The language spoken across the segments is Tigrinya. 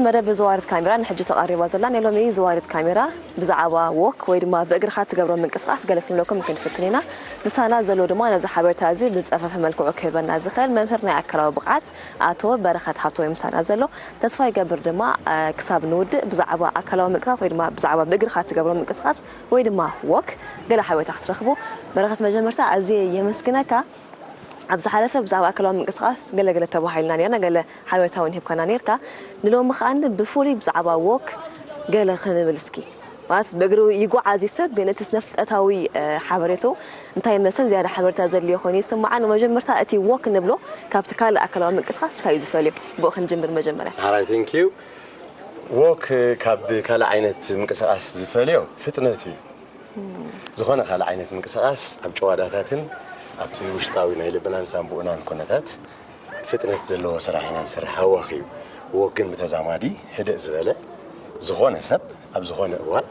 መደብ ዘዋሪት ካሜራ ንሕጂ ተቓሪባ ዘላ። ናይ ሎሚ ዘዋሪት ካሜራ ብዛዕባ ዎክ ወይ ድማ ብእግርኻ ትገብሮ ምንቅስቓስ ገለ ክንብለኩም ክንፍትን ኢና። ምሳና ዘሎ ድማ ነዚ ሓበሬታ እዚ ብዝጸፈፈ መልክዑ ክህበና ዝኽእል መምህር ናይ ኣካላዊ ብቕዓት ኣቶ በረኸት ሃብተወይ ምሳና ዘሎ። ተስፋ ይገብር ድማ፣ እ፣ ክሳብ ንውድእ ብዛዕባ ኣካላዊ ምንቅስቓስ ወይ ድማ ብዛዕባ ብእግርኻ ትገብሮ ምንቅስቓስ ወይ ድማ ዎክ ገለ ሓበሬታ ክትረኽቡ። በረኸት፣ መጀመርታ ኣዝየ የመስግነካ። ኣብ ዝሓለፈ ብዛዕባ ኣካላዊ ምንቅስቓስ ገለ ገለ ተባሂልና ነርና፣ ገለ ሓበሬታ እውን ሂብካና ነርካ። ንሎሚ ከኣ ብፍሉይ ብዛዕባ ዎክ ገለ ክንብል እስኪ። ማለት ብእግሩ ይጓዓዝ እዩ ሰብ፣ ግን እቲ ስነ-ፍልጠታዊ፣ እ፣ ሓበሬቱ እንታይ ይመስል ዝያዳ ሓበሬታ ዘድልዮ ኮይኑ ይስምዓኒ። መጀመርታ እቲ ዎክ ንብሎ ካብቲ ካልእ ኣካላዊ ምንቅስቓስ እንታይ እዩ ዝፈልዮ? ብኡ ክንጅምር መጀመርያ። ሓራይ፣ thank you። ዎክ ካብ ካልእ ዓይነት ምንቅስቓስ ዝፈልዮ ፍጥነቱ እዩ። ዝኾነ ካልእ ዓይነት ምንቅስቓስ ኣብ ጭዋዳታትን ኣብቲ ውሽጣዊ ናይ ልብናን ሳንቡእናን ኩነታት ፍጥነት ዘለዎ ስራሕ ኢና ንሰርሕ፣ ሃዋኽ እዩ። ዎክ ግን ብተዛማዲ ህድእ ዝበለ፣ ዝኾነ ሰብ ኣብ ዝኾነ እዋን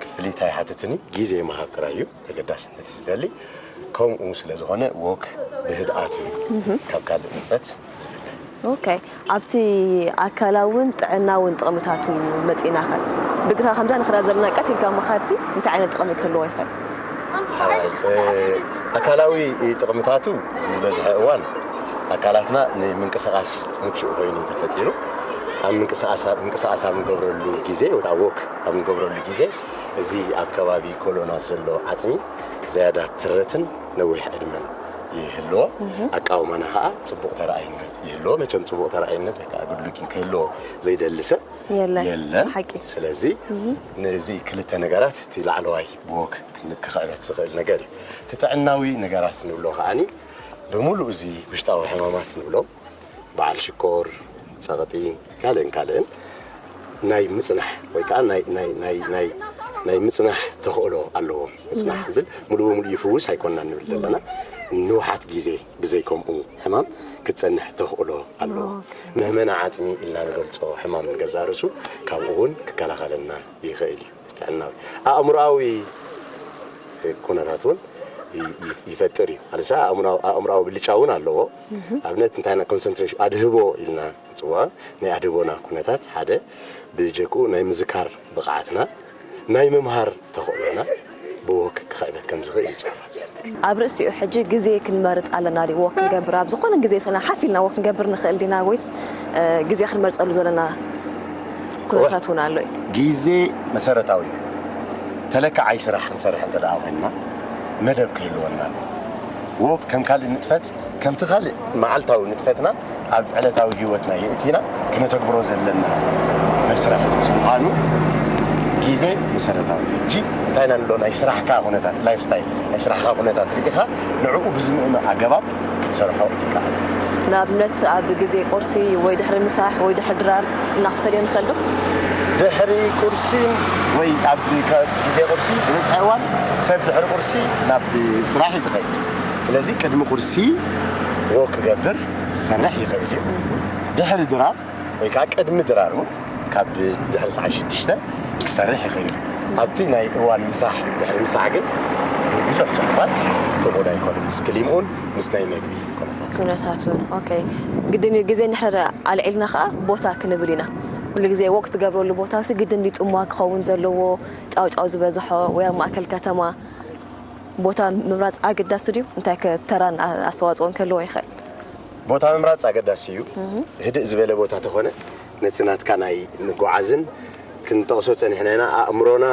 ክፍሊት ኣይሓትትን እዩ፣ ግዜ ምሃብ ጥራይ እዩ ተገዳስነት ዝደሊ። ከምኡ ስለ ዝኾነ ዎክ ብህድኣቱ እዩ ካብ ካልእ ንጥፈት ዝፍለ። ኦኬ፣ ኣብቲ ኣካላውን ጥዕናውን ጥቕምታቱ መጺእናኸ? ብእግርኻ ከምዛ ንኽዳ ዘለና ቀስ ኢልካ ምኻድሲ እንታይ ዓይነት ጥቕሚ ክህልዎ ይኽእል? ሓራይ፣ እ፣ ኣካላዊ ጥቕምታቱ ዝበዝሐ እዋን ኣካላትና ንምንቅስቓስ ምቹእ ኮይኑ ተፈጢሩ። ኣብ ምንቅስቓስ፣ ምንቅስቓስ ኣብ ንገብረሉ ግዜ፣ ወይ ከዓ ዎክ ኣብ ንገብረሉ ግዜ፣ እዚ ኣብ ከባቢ ኮሎና ዘሎ ዓጽሚ ዝያዳ ትረትን ነዊሕ ዕድመን ይህልዎ። ኣቃውማና ከዓ ጽቡቕ ተረኣይነት ይህልዎ። መቸም ጽቡቕ ተረኣይነት ወይ ከዓ ጉድ ሉኪንግ ክህልዎ ዘይደሊ ሰብ የለን። የለን። ሓቂ። ስለዚ ነዚ ክልተ ነገራት፣ እቲ ላዕለዋይ ብወክ ክን-፣ ክኽዕበት ዝኽእል ነገር እዩ። እቲ ጥዕናዊ ነገራት ንብሎ ከዓኒ ብምሉእ እዚ ውሽጣዊ ሕማማት ንብሎ፣ በዓል ሽኮር፣ ጸቕጢ፣ ካልእን ካልእን ናይ ምጽናሕ ወይ ከዓ ናይ፣ ናይ፣ ናይ፣ ናይ፣ ናይ ምጽናሕ ተኽእሎ ኣለዎም። ምጽናሕ ንብል ሙሉ በሙሉ ይፍውስ ኣይኮንና ንብል ዘለና። ንውሓት ግዜ ብዘይ ከምኡ ሕማም ክትጸንሕ ተኽእሎ ኣለዎ። ኦኬ። ምህመና ዓጽሚ ኢልና ንገልጾ ሕማም ንገዛእ ርእሱ ካብኡ እውን ክከላኸለልና ይኽእል እዩ። ጥዕናዊ ኣእምሮኣዊ ኩነታት እውን ይ-፣ ይ-፣ ይፈጥር እዩ። ማለት ኣእምሮኣዊ፣ ኣእምሮኣዊ ብልጫ እውን ኣለዎ። ኣብነት እንታይ ና ኮንሰንትሬሽን ኣድህቦ ኢልና ንፅውዖ ናይ ኣድህቦና ኩነታት ሓደ ብጀክኡ ናይ ምዝካር ብቕዓትና ናይ ምምሃር ተኽእሎና ብወክ ክኽዕበት ከም ዝኽእል እዩ ፅሑፋት ዝሕብር። ኣብ ርእሲኡ ሕጂ ግዜ ክንመርጽ ኣለና ድዩ? ወክ ክንገብር ኣብ ዝኾነ ግዜ ሰና ሓፍ ኢልና ወክ ክንገብር ንኽእል ዲና ወይስ፣ እ፣ ግዜ ክንመርጸሉ ዘለና ኩነታት እውን ኣሎ እዩ? ግዜ መሰረታዊ እዩ። ተለካዓይ ስራሕ ክንሰርሕ እንተ ደኣ ኮይንና መደብ ክህልወና ኣለዎ። ወክ ከም ካልእ ንጥፈት፣ ከምቲ ካልእ መዓልታዊ ንጥፈትና ኣብ ዕለታዊ ህይወትና የእቲና ክነተግብሮ ዘለና መስርሕ ምስ ምዃኑ ግዜ መሰረታዊ እዩ። ሕጂ እንታይ ኢና ንብሎ፣ ናይ ስራሕካ ኩነታት፣ ላይፍ ስታይል ናይ ስራሕካ ኩነታት ርኢኻ ንዕኡ ብዝምእምእ ኣገባብ ክትሰርሖ ይከኣል። ንኣብነት ኣብ ግዜ ቁርሲ ወይ ድሕሪ ምሳሕ ወይ ድሕሪ ድራር እና ክትፈልዮ ንኽእል ዶ? ድሕሪ ቁርሲ ወይ ኣብ ከ-፣ ግዜ ቁርሲ ዝበዝሐ እዋን ሰብ ድሕሪ ቁርሲ ናብ ስራሕ እዩ ዝኸይድ። ስለዚ ቅድሚ ቁርሲ ወክ ክገብር ክሰርሕ ይኽእል እዩ። ድሕሪ ድራር ወይ ከዓ ቅድሚ ድራር እውን ካብ ድሕሪ ሰዓት ሽዱሽተ ክሰርሕ ይኽእል እዩ። ኣብቲ ናይ እዋን ምሳሕ፣ ድሕሪ ምሳሕ ግን ብዙሕ ጽሑፋት ፍቑድ ኣይኮነን፣ ምስ ክሊምኡን ምስ ናይ መግቢ ኩነታት። ኩነታቱን፣ ኦኬ። ግድን እዩ፣ ግዜ እንድሕር ኣልዒልና ኸዓ ቦታ ክንብል ኢና። ኩሉ ግዜ ወቅ ትገብረሉ ቦታ ሲ ግድን ድዩ ጽምዋ ክኸውን ዘለዎ፣ ጫውጫው ዝበዝሖ ወይ ኣብ ማእከል ከተማ? ቦታ ምምራጽ ኣገዳሲ ድዩ? እንታይ ከ ተራን ኣ-፣ ኣስተዋጽኦን ክህልዎ ይኽእል? ቦታ ምምራጽ ኣገዳሲ እዩ። ህድእ ዝበለ ቦታ ተኾነ፣ ነቲ ናትካ ናይ ንጓዓዝን ክንጠቕሶ ጸኒሕና ኢና፣ ኣእምሮና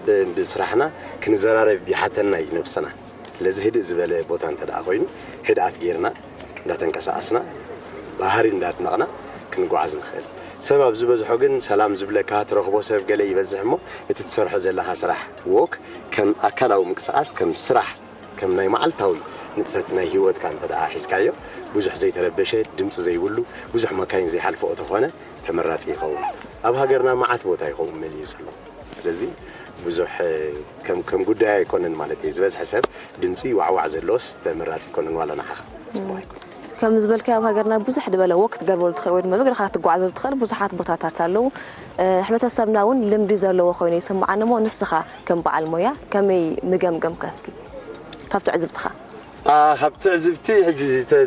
ብ-፣ ብስራሕና ክንዘራረብ ይሓተና እዩ ነብስና። ስለዚ ህድእ ዝበለ ቦታ እንተ ደኣ ኮይኑ፣ ህድኣት ጌርና፣ እንዳተንቀሳቐስና፣ ባህሪ እንዳድነቕና ክንጓዓዝ ንኽእል። ሰብ ኣብ ዝበዝሖ ግን ሰላም ዝብለካ፣ ትረኽቦ ሰብ ገለ ይበዝሕ እሞ፣ እቲ ትሰርሖ ዘለኻ ስራሕ፣ ዎክ፣ ከም ኣካላዊ ምንቅስቓስ፣ ከም ስራሕ፣ ከም ናይ መዓልታዊ ንጥፈት ናይ ህይወትካ እንተ ደኣ ሒዝካዮ፣ ብዙሕ ዘይተረበሸ፣ ድምጺ ዘይብሉ፣ ብዙሕ መካይን ዘይሓልፈኦ ተኾነ ተመራጺ ይኸውን። ኣብ ሃገርና መዓት ቦታ ይኸውን መሊኡ ዘሎ። ስለዚ ብዙሕ፣ እ፣ ከም፣ ከም ጉዳይ ኣይኮነን ማለት እዩ። ዝበዝሐ ሰብ ድምጺ ዋዕዋዕ ዘሎስ ተመራጺ ኣይኮነን፣ ዋላ ንዓኻ ጽቡቕ ኣይኮነን። ከም ዝበልካዮ ኣብ ሃገርና ብዙሕ ዝበለ ወክ ክትገብረሉ ትኽእል ወይ ድማ ብእግርኻ ክትጓዓዘሉ ትኽእል ብዙሓት ቦታታት ኣለዉ። እ፣ ሕብረተሰብና እውን ልምዲ ዘለዎ ኮይኑ ይስምዓኒ እሞ ንስኻ ከም በዓል ሞያ ከመይ ምገምገምካ እስኪ? ካብ ትዕዝብትኻ? ካብ ትዕዝብቲ ሕጂ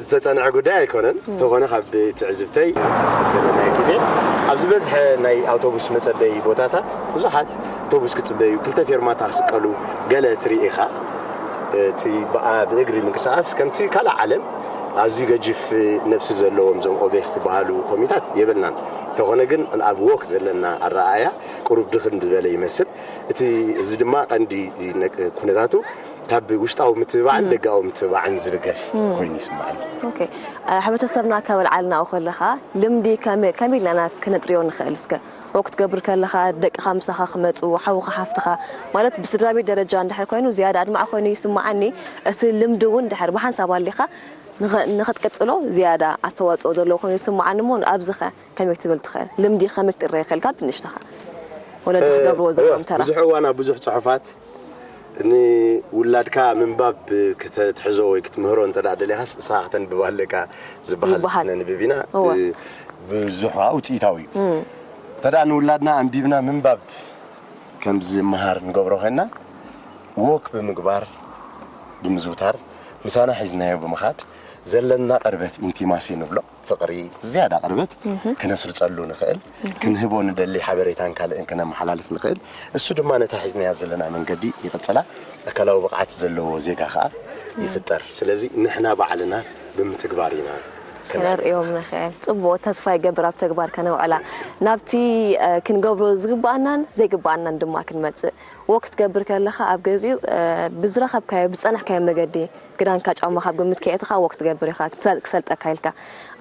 ዝተፀንዐ ጉዳይ ኣይኮነን። እንተኾነ ካብ ትዕዝብተይ ኣብዚ ዘለናዮ ግዜ ኣብ ዝበዝሐ ናይ ኣውቶቡስ መፀበይ ቦታታት ብዙሓት ኣውቶቡስ ክፅበዩ ክልተ ፌርማታ ክስቀሉ ገለ ትርኢ ኢኻ። እቲ ብእግሪ ምንቅስቃስ ከምቲ ካልእ ዓለም ኣዝዩ ገጂፍ ነብሲ ዘለዎም እዞም ኦቤስ ዝበሃሉ ኮሚታት የብልናን። እንተኾነ ግን ኣብ ወክ ዘለና ኣረኣእያ ቁሩብ ድኽም ዝበለ ይመስል። እቲ እዚ ድማ ቀንዲ ኩነታቱ ካብ ውሽጣዊ ምትብባዕን ደጋዊ ምትብባዕን ዝብገስ ኮይኑ ይስምዓኒ። ኦኬ፣ ሕብረተሰብና ከበልዓልና ከለኻ ልምዲ ከመይ ኢልና ክነጥርዮ ንኽእል? እስከ ወክ ክትገብር ከለኻ ደቅኻ ምሳኻ ክመፁ፣ ሓውኻ ሓፍትኻ ማለት ብስድራ ቤት ደረጃ እንድሕር ኮይኑ ዝያዳ ኣድማዕ ኮይኑ ይስምዓኒ። እቲ ልምዲ እውን እንድሕር ብሓንሳብ ኣሊኻ ንኸ- ንኽትቅፅሎ ዝያዳ ኣስተዋፅኦ ዘለዎ ኮይኑ ይስምዓኒ። እሞ ኣብዚ ኸ ከመይ ክትብል ትኽእል? ልምዲ ከመይ ክትጥረ ይኽእል? ካብ ብንእሽተኻ ወለዲ ክገብርዎ ዘለዎም ተራ ብዙሕ እዋን ኣብ ብዙሕ ፅሑፋት ንውላድካ ምንባብ ክትሕዞ ወይ ክትምህሮ እንተ ደኣ ደሊኻስ ንስኻ ክተንብብ ኣለካ ዝበሃል ይበሃል። ነንብብ ኢና። እወ። ብ- ብዙሕ ውፅኢታዊ እዩ። እንተ ደኣ ንውላድና ኣንቢብና ምንባብ ከም ዝመሃር ንገብሮ ኮይና ወክ ብምግባር ብምዝውታር ምሳና ሒዝናዮ ብምኻድ ዘለና ቅርበት ኢንቲማሲ ንብሎ ፍቕሪ ዝያዳ ቅርበት ክነስርፀሉ ንኽእል ክንህቦ ንደሊ ሓበሬታን ካልእን ክነመሓላልፍ ንኽእል። እሱ ድማ ነታ ሒዝናያ ዘለና መንገዲ ይቕፅላ። ኣካላዊ ብቕዓት ዘለዎ ዜጋ ከዓ ይፍጠር። ስለዚ ንሕና ባዕልና ብምትግባር ኢና ከነርእዮም ንኽእል። ፅቡቕ፣ ተስፋ ይገብር ኣብ ተግባር ከነውዕላ ናብቲ ክንገብሮ ዝግባኣናን ዘይግባኣናን ድማ ክንመፅእ። ወክ ክትገብር ከለኻ ኣብ ገዚኡ ብዝረኸብካዮ ብዝፀናሕካዮ መገዲ ክዳንካ ጫማ ካብ ግምት ከየእትኻ ወክ ትገብር ኢኻ ክሰልጠካ ኢልካ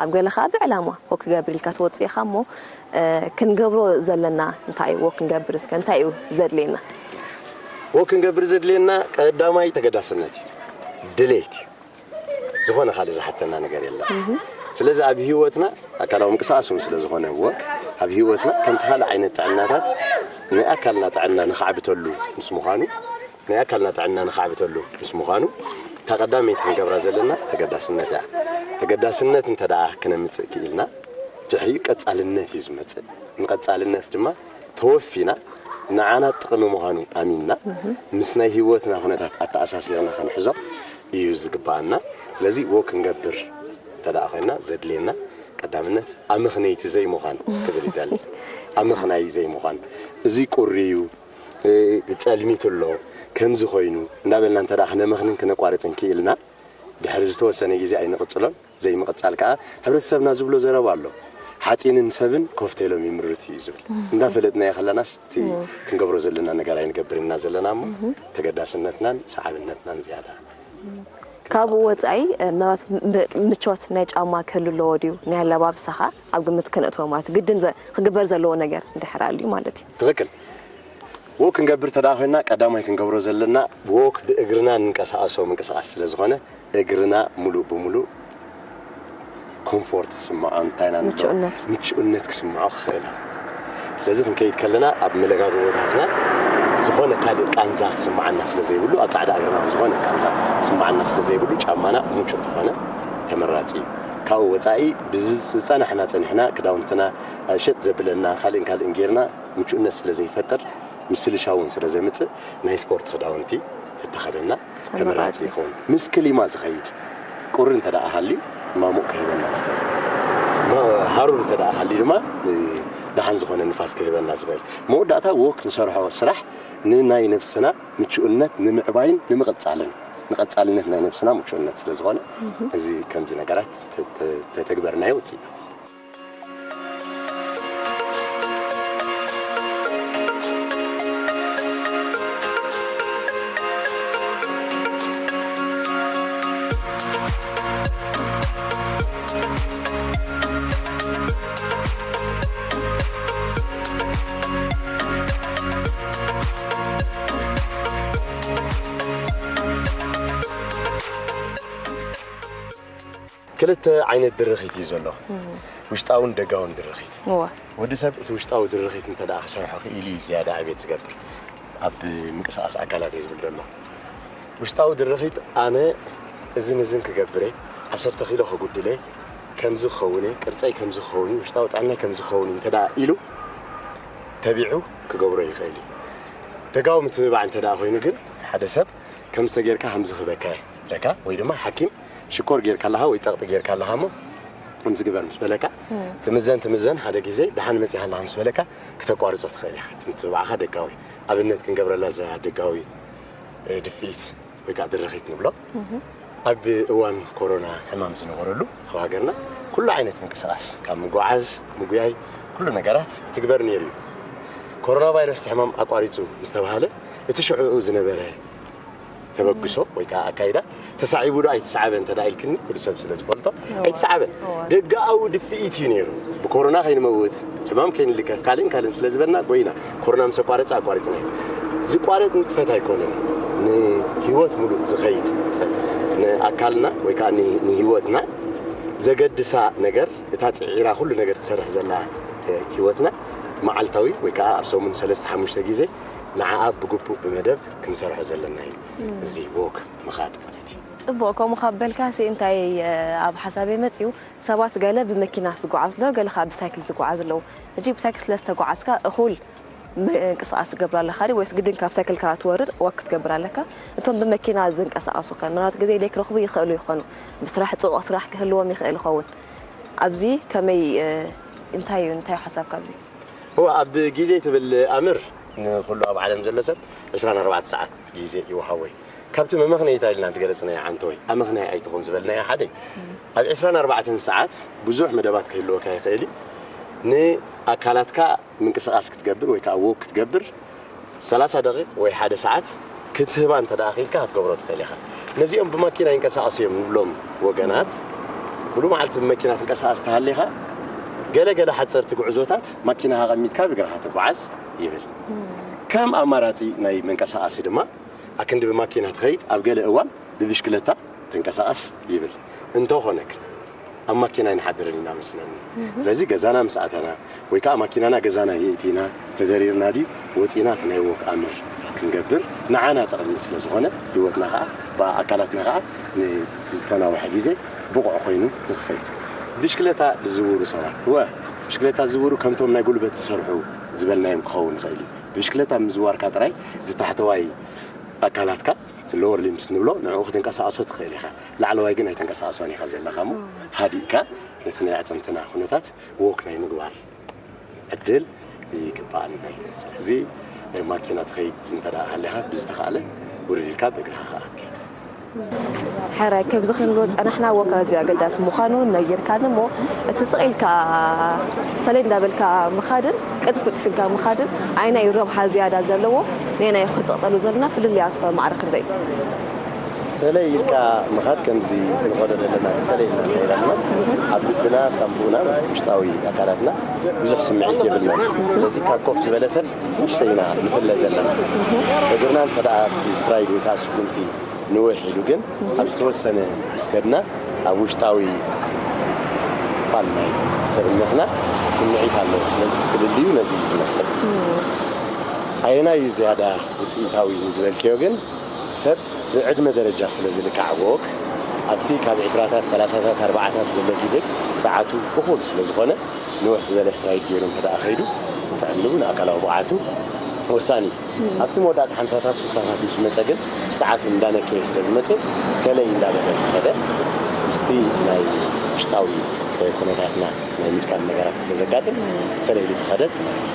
ኣብ ገለ ከዓ ብዕላማ ወክ ክገብር ኢልካ ትወፅእ ኢኻ እሞ ክንገብሮ ዘለና እንታይ እዩ? ወክ ክንገብር እስከ እንታይ እዩ ዘድልየና? ወክ ክንገብር ዘድልየና ቀዳማይ ተገዳስነት እዩ፣ ድሌት እዩ። ዝኾነ ካልእ ዝሓተና ነገር የለን። ስለዚ ኣብ ህይወትና ኣካላዊ ምንቅስቃስ እውን ስለ ዝኾነ ወክ ኣብ ህይወትና ከምቲ ካልእ ዓይነት ጥዕናታት ናይ ኣካልና ጥዕና ንኻዕብተሉ ምስ ምዃኑ ናይ ኣካልና ጥዕና ንኻዕብተሉ ምስ ምዃኑ እታ ቀዳመይቲ ክንገብራ ዘለና ተገዳስነት እያ። ተገዳስነት እንተ ደኣ ክነምፅእ ክኢልና ድሕሪኡ ቀፃልነት እዩ ዝመፅእ። ንቐፃልነት ድማ ተወፊና ንዓና ጥቕሚ ምዃኑ ኣሚንና ምስ ናይ ህይወትና ኩነታት ኣተኣሳሲርና ክንሕዞ እዩ ዝግባኣና። ስለዚ ወክ ክንገብር እንተ ደኣ ኮይና ዘድልየና ቀዳምነት ኣመኽነይቲ ዘይምዃን ክብል ይደሊ። ኣመኽናይ ዘይምዃን እዚ ቁሪ እዩ ጸልሚቱ ኣሎ ከምዚ ኮይኑ እንዳበልና እንተ ደኣ ክነመኽንን ክነቋርጽን ክኢልና ድሕሪ ዝተወሰነ ግዜ ኣይንቕጽሎን። ዘይምቕጻል ከኣ ሕብረተሰብና ዝብሎ ዘረባ ኣሎ። ሓጺንን ሰብን ኮፍቴሎም ይምርት እዩ ዝብል እንዳፈለጥናዮ ከለናስ እቲ ክንገብሮ ዘለና ነገር ኣይንገብርን ኢና ዘለና እሞ ተገዳስነትናን ሰዓብነትናን ዝያዳ ካብኡ ወፃኢ ምናልባት ምቾት ናይ ጫማ ክህሉ ኣለዎ ድዩ? ናይ ኣለባብሳኻ ኣብ ግምት ክነእትዎ ማለት እዩ። ግድን ክግበር ዘለዎ ነገር እንድሕር ኣልዩ ማለት እዩ። ትኽክል። ዎክ ክንገብር ተደኣ ኮይና ቀዳማይ ክንገብሮ ዘለና ዎክ ብእግርና ንንቀሳቐሶ ምንቅስቓስ ስለ ዝኾነ እግርና ሙሉእ ብሙሉእ ኮምፎርት ክስምዖ እንታይ ኢና ንብሎ? ምቹእነት። ምቹእነት ክስምዖ ክኽእል እዩ። ስለዚ ክንከይድ ከለና ኣብ መለጋገቦታትና ዝኾነ ካልእ ቃንዛ ክስምዓና ስለ ዘይብሉ ኣብ ጻዕዳ እግርና እውን ዝኾነ ቃንዛ ክስምዓና ስለ ዘይብሉ ጫማና ምቹእ ተኾነ ተመራጺ እዩ። ካብኡ ወጻኢ ብዝጸናሕና ጸኒሕና ክዳውንትና ሸጥ ዘብለና ካልእን ካልእን ጌርና ምቹእነት ስለ ዘይፈጥር ምስልሻ እውን ስለ ዘምጽእ ናይ ስፖርት ክዳውንቲ ተተኸደና ተመራጺ ይኸውን። ምስ ክሊማ ዝኸይድ ቁሪ እንተ ደኣ ሃልዩ ማሙቕ ክህበና ዝኽእል፣ ሃሩር እንተ ደኣ ሃልዩ ድማ ደሓን ዝኾነ ንፋስ ክህበና ዝኽእል። መወዳእታ ዎክ ንሰርሖ ስራሕ ንናይ ነብስና ምቹእነት ንምዕባይን ንምቕጻልን ንቐጻልነት ናይ ነብስና ምቹእነት ስለ ዝኾነ እዚ ከምዚ ነገራት ተተግበርናዮ ውፅኢት ክልተ ዓይነት ድርኺት እዩ ዘሎ። ውሽጣውን ደጋውን ድርኺት። እወ። ወዲ ሰብ እቲ ውሽጣዊ ድርኺት እንተ ደኣ ክሰርሖ ክኢሉ እዩ ዝያዳ ዕቤት ዝገብር። ኣብ ምንቅስቓስ ኣካላት እየ ዝብል ዘሎ። ውሽጣዊ ድርኺት ኣነ እዝን እዝን ክገብር እየ፣ ዓሰርተ ኪሎ ከጉድል እየ፣ ከምዚ ክኸውን እየ፣ ቅርጸይ ከምዚ ክኸውን እዩ፣ ውሽጣዊ ጥዕናይ ከምዚ ክኸውን እዩ እንተ ደኣ ኢሉ ተቢዑ ክገብሮ ይኽእል እዩ። ደጋዊ ምትብባዕ እንተ ደኣ ኮይኑ ግን ሓደ ሰብ ከምዚ ተጌርካ ከምዚ ክበካ እየ ደካ ወይ ድማ ሓኪም ሽኮር ጌርካ ኣለኻ ወይ ጸቕጢ ጌርካ ኣለኻ እሞ ከምዚ ግበር ምስ በለካ ትምዘን ትምዘን ሓደ ግዜ ደሓን መጺኻ ኣለኻ ምስ በለካ ክተቋርጾ ትኽእል ኢኻ። ትምትብዓኻ ደጋዊ ኣብነት ክንገብረላ እዛ ደጋዊ ድፍኢት ወይ ከዓ ድርኺት ንብሎ ኣብ እዋን ኮሮና ሕማም ዝነበረሉ ኣብ ሃገርና ኩሉ ዓይነት ምንቅስቃስ ካብ ምጉዓዝ ምጉያይ ኩሉ ነገራት ይትግበር ነይሩ እዩ። ኮሮና ቫይረስ ሕማም ኣቋሪፁ ምስ ተባሃለ እቲ ሽዑኡ ዝነበረ ተበግሶ ወይ ከዓ ኣካይዳ ተሳዒቡ ዶ ኣይተሳዕበ እንተ ኢልክኒ ኩሉ ሰብ ስለ ዝፈልጦ ኣይተሳዕበን። ደጋዊ ድፍኢት እዩ ነይሩ። ብኮሮና ከይንመውት ሕማም ከይንልከፍ ካልእን ካልእን ስለ ዝበልና ጎይና ኮሮና ምስ ኣቋረፀ ኣቋሪፅና እዩ። ዝቋረፅ ንጥፈት ኣይኮነን። ንህይወት ሙሉእ ዝኸይድ ንጥፈት ንኣካልና ወይ ከዓ ንህይወትና ዘገድሳ ነገር እታ ፅዒራ ኩሉ ነገር ትሰርሕ ዘላ ህይወትና መዓልታዊ ወይ ከዓ ኣብ ሰሙን ሰለስተ ሓሙሽተ ግዜ ንዓኣ ብግቡእ ብመደብ ክንሰርሖ ዘለና እዩ። እዚ ወክ ምኻድ ማለት እዩ። ፅቡቅ። ከምኡ ካብ በልካ ሲ እንታይ ኣብ ሓሳበይ መፅዩ ሰባት ገለ ብመኪና ዝጓዓዝ ኣሎ፣ ገለ ከዓ ብሳይክል ዝጓዓዝ ኣለዉ። ሕጂ ብሳይክል ስለ ዝተጓዓዝካ እኹል ምንቅስቃስ ትገብር ኣለካ ድዩ ወይስ ግድን ካብ ሳይክልካ ትወርድ ወክ ክትገብር ኣለካ? እቶም ብመኪና ዝንቀሳቀሱ ከ ምናልባት ግዜ ዘይክረኽቡ ይኽእሉ ይኾኑ። ብስራሕ ፅቡቅ ስራሕ ክህልዎም ይኽእል ይኸውን። ኣብዚ ከመይ እንታይ እዩ እንታይ ሓሳብ ካብዚ? እወ ኣብ ግዜ ትብል ኣምር ንኩሉ ኣብ ዓለም ዘሎ ሰብ ዕስራን ኣርባዕተ ሰዓት ግዜ ይወሃቦ እዩ። ካብቲ መመኽነይታ ኢልና ዝገለፅናዮ ዓንተወይ ኣመኽናይ ኣይትኹን ዝበልናዮ ሓደ እዩ። ኣብ ዕስራን ኣርባዕተን ሰዓት ብዙሕ መደባት ክህልወካ ይኽእል እዩ። ንኣካላትካ ምንቅስቃስ ክትገብር ወይ ከዓ ወክ ክትገብር ሰላሳ ደቂቕ ወይ ሓደ ሰዓት ክትህባ እንተ ደኣ ኺኢልካ ክትገብሮ ትኽእል ኢኻ። ነዚኦም ብማኪና ይንቀሳቐሱ እዮም ንብሎም ወገናት፣ ሙሉ መዓልቲ ብመኪና ትንቀሳቐስ ተሃሊኻ፣ ገለ ገለ ሓፀርቲ ጉዕዞታት ማኪናኻ ኣቐሚጥካ ብእግርኻ ትጓዓዝ ይብል። ከም ኣማራፂ ናይ መንቀሳቐሲ ድማ ኣክንዲ ብማኪና ትኸይድ፣ ኣብ ገለ እዋን ብብሽክለታ ተንቀሳቐስ ይብል። እንተኾነ ግን ኣብ ማኪና ኣይንሓድርን ኢና መስለኒ። ስለዚ ገዛና ምስ ኣተና ወይ ከዓ ማኪናና ገዛና የእቲና ተደሪርና ድዩ ወፂና እቲ ናይ ወክ ኣምር ክንገብር ንዓና ጠቕሚ ስለ ዝኾነ ህይወትና ከዓ ብኣካላትና ከዓ ንዝተናውሐ ግዜ ብቑዕ ኮይኑ ንክኸይድ። ብሽክለታ ዝዝውሩ ሰባት ወ ብሽክለታ ዝዝውሩ ከምቶም ናይ ጉልበት ዝሰርሑ ዝበልናዮም ክኸውን ይኽእል እዩ። ብሽክለታ ምዝዋርካ ጥራይ ዝታሕተዋይ ኣካላትካ እቲ ሎወር ሊምስ ንብሎ ንዕኡ ክትንቀሳቐሶ ትኽእል ኢኻ። ላዕለዋይ ግን ኣይተንቀሳቐሶን ኢኻ ዘለኻ እሞ ሃዲእካ ነቲ ናይ ኣዕፅምትና ኩነታት ወክ ናይ ምግባር ዕድል ይግባኣና እዩ። ስለዚ ማኪና ትኸይድ እንተ ደኣ ሃሊኻ ብዝተኻእለ ውርድ ኢልካ ብእግርኻ ከኣ ክትከይድ። ሕራይ ከምዚ ክንብሎ ዝጸናሕና ወክ ኣዝዩ ኣገዳሲ ምዃኑ ነጊርካኒ እሞ እቲ ስቕ ኢልካ ሰለይ እንዳበልካ ምኻድን ቅልጥፍ ቅልጥፍ ኢልካ ምኻድን ኣየናይ እዩ ረብሓ ዝያዳ ዘለዎ ነየናይ ክንጸቕጠሉ ዘለና ፍልልያቱ ከ ማዕረ ክንደይ እዩ? ሰለይ ኢልካ ምኻድ ከምዚ ንኸዶ ዘለና ሰለይ ኢልና ንኸይድ ኣለና ኣብ ልብና ሳምቡእና ውሽጣዊ ኣካላትና ብዙሕ ስምዒት የብልናን። ስለዚ ካብ ኮፍ ዝበለ ሰብ ንእሽተይ ኢና ንፍለ ዘለና። እግርና እንተ ደኣ እቲ ስትራይድ ወይ ከዓ ስጉምቲ ንውሕ ኢሉ ግን ኣብ ዝተወሰነ ምስ ከድና ኣብ ውሽጣዊ ክፋል ናይ ሰብነትና ስምዒት ኣለዎ። ስለዚ እቲ ፍልልዩ ነዚ እዩ ዝመስል። ኣየናይ እዩ ዝያዳ ውፅኢታዊ ንዝበልክዮ ግን ሰብ ብዕድመ ደረጃ ስለ ዝልካዕ ወክ ኣብቲ ካብ ዕስራታት ሰላሳታት ኣርባዓታት ዘሎ ግዜ ፀዓቱ እኹል ስለ ዝኾነ ንውሕ ዝበለ ስትራይድ ገይሩ እንተ ደኣ ከይዱ ንጥዕንኡ ንኣካላዊ ብቕዓቱ ወሳኒ እዩ። ኣብቲ መወዳእታ ሓምሳታት ሱሳታት ምስ መፀ ግን እቲ ፀዓቱ እንዳነከየ ስለ ዝመፅእ ሰለይ እንዳበለ ዝኸደ ምስቲ ናይ ውሽጣዊ ኩነታትና ናይ ምድካም ነገራት ስለ ዘጋጥም ሰለይ ኢሉ ተኸደ ትመረፅ።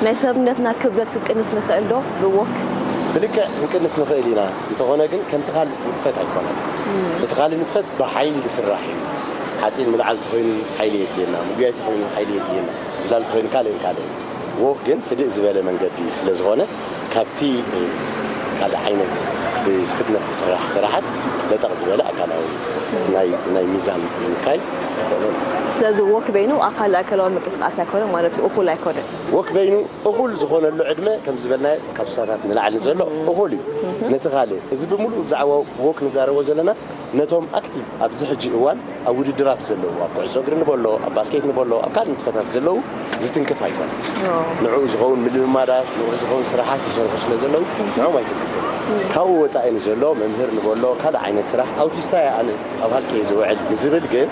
ናይ ሰብነትና ክብደት ክንቅንስ ንኽእል ዶ ብወክ? ብልክዕ ክንቅንስ ንኽእል ኢና፣ እንተኾነ ግን ከምቲ ካልእ ንጥፈት ኣይኮነን። እቲ ካልእ ንጥፈት ብሓይሊ ዝስራሕ እዩ። ሓፂን ምልዓል ተኾይኑ ሓይሊ የድልየና፣ ምጉያይ ተኾይኑ ሓይሊ የድልየና፣ ዝላል ተኾይኑ ካልእን ካልእን። ወክ ግን ህድእ ዝበለ መንገዲ ስለ ዝኾነ ካብቲ ካልእ ዓይነት ብፍጥነት ዝስራሕ ስራሓት ለጠቕ ዝበለ ኣካላዊ ናይ ናይ ሚዛን ምንካይ ተኽእሎ ኣለዎ። ስለዚ ወክ በይኑ ኣካል ኣካላዊ ምንቅስቃስ ኣይኮነን ማለት እዩ፣ እኹል ኣይኮነን። ወክ በይኑ እኹል ዝኾነሉ ዕድመ ከም ዝበልናዮ ካብ ሱሳታት ንላዕሊ ዘሎ እኹል እዩ። ነቲ ካልእ እዚ ብምሉእ ብዛዕባ ወክ ንዛረቦ ዘለና ነቶም ኣክቲቭ ኣብዚ ሕጂ እዋን ኣብ ውድድራት ዘለዉ ኣብ ኩዕሶ እግሪ ንበሎ ኣብ ባስኬት ንበሎ ኣብ ካልእ ንጥፈታት ዘለዉ ዝትንክፍ ኣይኮነን። ንዕኡ ዝኸውን ምልምማዳት ንዕኡ ዝኸውን ስራሓት ይሰርሑ ስለ ዘለዉ ንዕኦም ኣይትንክፍን። ካብኡ ወፃኢ ንዘሎ መምህር ንበሎ ካልእ ዓይነት ስራሕ ኣውቲስታ እየ ኣነ ኣብ ሃልኪ እየ ዝውዕል ንዝብል ግን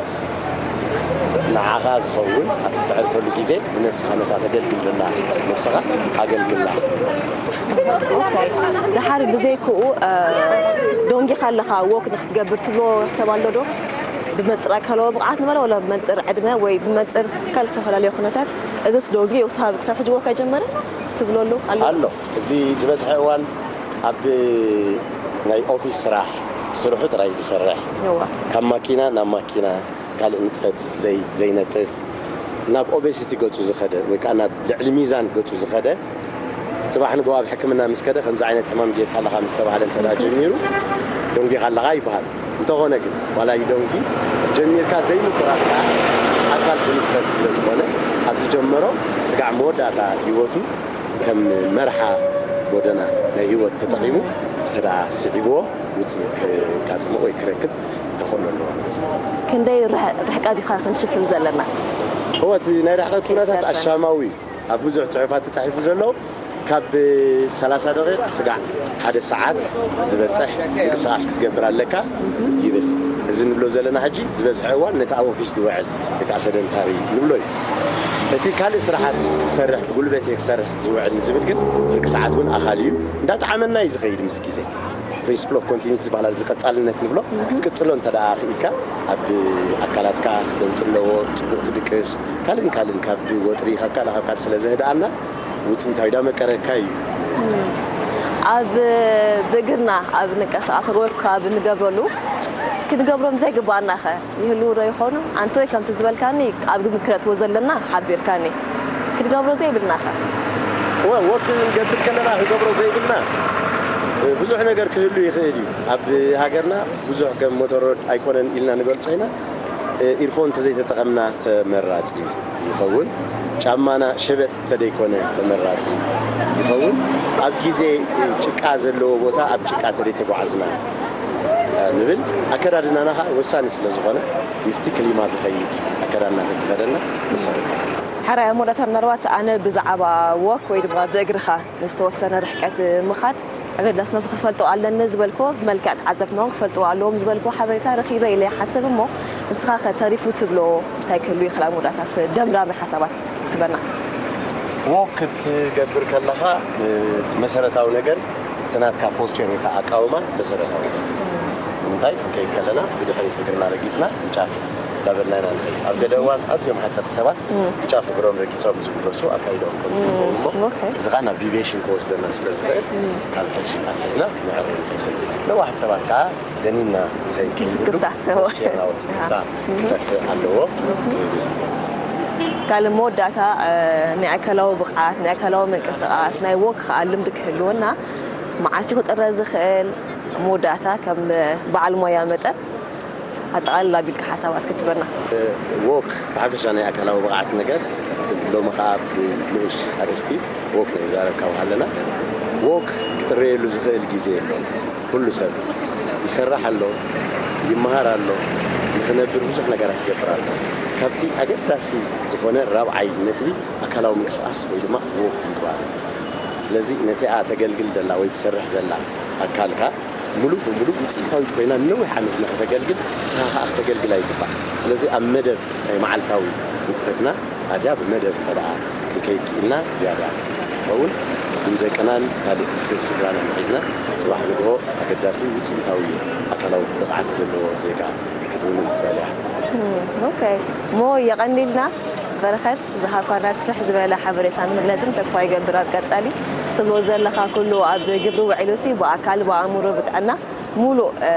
ንዓኻ ዝኸውን ኣብቲ ተዕርፈሉ ግዜ ንነብስኻ ነታ ተገልግል ዘላ ነብስኻ ኣገልግላ። ኦኬ። ድሓር ብዘይክኡ፣ እ፣ ደንጊኻ ኣለኻ፣ ወክ ንክትገብር ትብሎ ሰብ ኣሎ ዶ? ብመንጽር ኣካላዊ ብቕዓት ንበሎ፣ ወላ ብመንጽር ዕድመ ወይ ብመንጽር ካልእ ዝተፈላለዩ ኩነታት፣ እዚስ ደንጊ የውስኻ ክሳብ ሕጂ ወክ ኣይጀመረን ትብሎ ኣሎ? ኣሎ። ኣሎ። እዚ ዝበዝሐ እዋን ኣብ ናይ ኦፊስ ስራሕ ስርሑ ጥራይ ዝሰርሕ። እዋ። ካብ ማኪና ናብ ማኪና ካልእ ንጥፈት ዘይ-፣ ዘይነጥፍ፣ ናብ ኦቤሲቲ ገጹ ዝኸደ ወይ ከዓ ናብ ልዕሊ ሚዛን ገጹ ዝኸደ፣ ጽባሕ ንግሆ ኣብ ሕክምና ምስ ከደ ከምዚ ዓይነት ሕማም ጌርካ ኣለኻ ምስ ተባህለ እንተ ደኣ ጀሚሩ፣ ደንጊኻ ኣለኻ ይበሃል። እንተኾነ ግን ዋላ እዩ ደንጊ፣ ጀሚርካ ዘይምቁራጽ ከዓ ኣካል ብንጥፈት ስለ ዝኾነ፣ ኣብ ዝጀመሮ ስጋዕ መወዳእታ ህይወቱ ከም መርሓ ጎደና ናይ ህይወት ተጠቒሙ እንተ ደኣ ስዒብዎ፣ ውጽኢት ከጋጥሞ ወይ ክረክብ ተኽእሎ ኣለዎ። ክንደይ ርሕ-፣ ርሕቀት ኢኻ ክንሽፍን ዘለና? እወ፣ እቲ ናይ ርሕቀት ኩነታት ከይተርፈና። ኣሻማዊ እዩ። ኣብ ብዙሕ ጽሑፋት ተጻሒፉ ዘሎ ካብ ሰላሳ ደቂቕ ስጋዕ ሓደ ሰዓት ዝበጽሕ ምንቅስቓስ ክትገብር ኣለካ ይብል። እዚ ንብሎ ዘለና ሕጂ ዝበዝሐ እዋን ነቲ ኣብ ኦፊስ ዝውዕል ወይ ከዓ ሰደንታሪ ንብሎ እዩ። እቲ ካልእ ስራሓት ክሰርሕ፣ ብጉልበተይ ክሰርሕ ዝውዕል ንዝብል ግን ፍርቂ ሰዓት እውን ኣኻሊ እዩ። እንዳጠዓመና እዩ ዝኸይድ ምስ ግዜ። ፕሪንስፕል ኦፍ ኮንቲኒቲ ዝበሃል፣ እዚ ቀጻልነት ንብሎ፣ ክትቅጽሎ እንተ ደኣ ክኢልካ፣ ኣብ ኣካላትካ ለውጢ ኣለዎ፣ ጽቡቕ ትድቅስ፣ ካልእን ካልእን ካብ ወጥሪ፣ ካብ ካልእ ካብ ካልእ ስለ ዘህድኣና፣ ውጽኢታዊ ዳመቀረካ እዩ። ኣብ ብእግርና ኣብ ንቀሳቐሰሉ ወይ ካብ ንገብረሉ ክንገብሮም ዘይግባኣና ኸ ይህልዉ ዶ ይኾኑ? ኣንተ ወይ ከምቲ ዝበልካኒ ኣብ ግምት ክነእትዎ ዘለና ሓቢርካኒ። ክንገብሮ ዘይብልና ኸ? እወ፣ ወክ ክንገብር ከለና ክንገብሮ ዘይብልና ብዙሕ ነገር ክህሉ ይኽእል እዩ። ኣብ ሃገርና ብዙሕ ከም ሞተር ሮድ ኣይኮነን ኢልና ንገልጾ ኢና። ኢርፎን እንተዘይተጠቐምና ተመራጺ ይኸውን። ጫማና ሸበጥ እንተደይኮነ ተመራጺ ይኸውን። ኣብ ግዜ ጭቃ ዘለዎ ቦታ ኣብ ጭቃ እንተደይተጓዕዝና ንብል። ኣከዳድናና ኸዓ ወሳኒ ስለ ዝኾነ ምስቲ ክሊማ ዝኸይድ ኣከዳድና ተተኸደና መሰረት። ሕራይ ኣብ መወዳእታ ምናልባት ኣነ ብዛዕባ ወክ ወይ ድማ ብእግርኻ ንዝተወሰነ ርሕቀት ምኻድ ኣገዳስነቱ ክፈልጦ ኣለኒ ዝበልክዎ፣ ብመልክዕ ተዓዘብቲ እውን ክፈልጥዎ ኣለዎም ዝበልክዎ ሓበሬታ ረኺበ ኢለ ይሓስብ። እሞ ንስኻ ከ ተሪፉ ትብሎ እንታይ ክህሉ ይኽእል? ኣብ መወዳእታ ደምዳሚ ሓሳባት ክትበና። ዎክ ክትገብር ከለኻ እቲ መሰረታዊ ነገር እቲ ናትካ ፖስቸር ወይ ከዓ ኣቃውማ መሰረታዊ እዩ። ንምንታይ ክንከይድ ከለና ብድሕሪት እግርና ረጊጽና ጫፍ እንዳበልና ኢና ንኸይድ። ኣብ ገለ እዋን ኣዝዮም ሓጸርቲ ሰባት ብጫፍ እግሮም ረጊጾም ዝምለሱ ኣካይድኦም ከም ዝህልዎም እሞ ኦኬ። እዚ ኸዓ ናብ ዲቪዬሽን ክወስደና ስለ ዝኽእል ካብ ሕጂ ኣትሒዝና ክንዕረ ንፈትን። ነዋሕቲ ሰባት ከዓ ደኒና ንኸይድ ስክፍታ። ፖስቸርና ወት ስክፍታ ክጠፍእ ኣለዎ። ካልእ መወዳእታ፣ እ፣ ናይ ኣካላዊ ብቕዓት፣ ናይ ኣካላዊ ምንቅስቓስ፣ ናይ ዎክ ኸዓ ልምዲ ክህልወና መዓስ እዩ ክጥረ ዝኽእል? መወዳእታ ከም በዓል ሞያ መጠን ኣጠቓልላ ኣቢልካ ሓሳባት ክትበና። ዎክ ብሓፈሻ ናይ ኣካላዊ ብቕዓት ነገር ሎሚ ኸዓ ብንኡስ ኣርእስቲ ዎክ ንዛረብ ካብ ሃለና ዎክ ክጥረየሉ ዝኽእል ግዜ የሎን። ኩሉ ሰብ ይሰርሕ ኣሎ፣ ይመሃር ኣሎ፣ ንኽነብር ብዙሕ ነገራት ይገብር ኣሎ። ካብቲ ኣገዳሲ ዝኾነ ራብዓይ ነጥቢ ኣካላዊ ምንቅስቓስ ወይ ድማ ዎክ ምጥባር እዩ። ስለዚ ነቲኣ ተገልግል ዘላ ወይ ትሰርሕ ዘላ ኣካልካ ሙሉእ ብሙሉእ ውፅኢታዊት ኮይና ንነዊሕ ዓመት ንክተገልግል ንስኻ ከዓ ክተገልግላ ይግባእ። ስለዚ ኣብ መደብ ናይ መዓልታዊ ንጥፈትና ኣትያ ብመደብ እንተ ደኣ ክንከይድ ክኢልና ዝያዳ ውፅኢት ይኸውን። ንደቅናን ካልእ ስ-፣ ስድራናን ሒዝና ፅባሕ ንግሆ ኣገዳሲ ውፅኢታዊ ኣካላዊ ብቕዓት ዘለዎ ዜጋ ክትውንን ትኽእል እያ። እም፣ ኦኬ። እሞ የቐንይልና በረኸት፣ ዝሃብካና ስፍሕ ዝበለ ሓበሬታን መግለጽን ተስፋ ይገብር ኣብ ቀጻሊ ክትብሎ ዘለኻ ኩሉ ኣብ ግብሪ ውዒሉሲ ብኣካል ብኣእምሮ ብጥዕና ሙሉእ፣ እ፣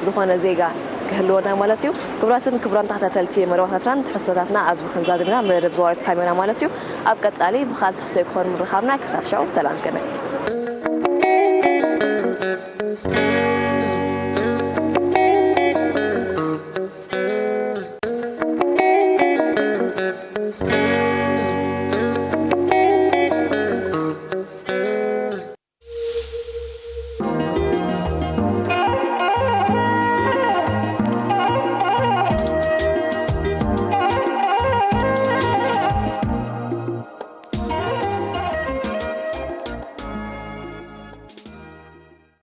ዝኾነ ዜጋ ክህልወና ማለት እዩ። ክቡራትን ክቡራን ተኸታተልቲ መደባታትናን ትሕዝቶታትና ኣብዚ ክንዛዝም ኢና። መደብ ዘዋሪት ካሜራ ማለት እዩ። ኣብ ቀጻሊ ብኻልእ ትሕዝቶ ክኾን ምርኻብና። ክሳብ ሽዑ ሰላም ከነ።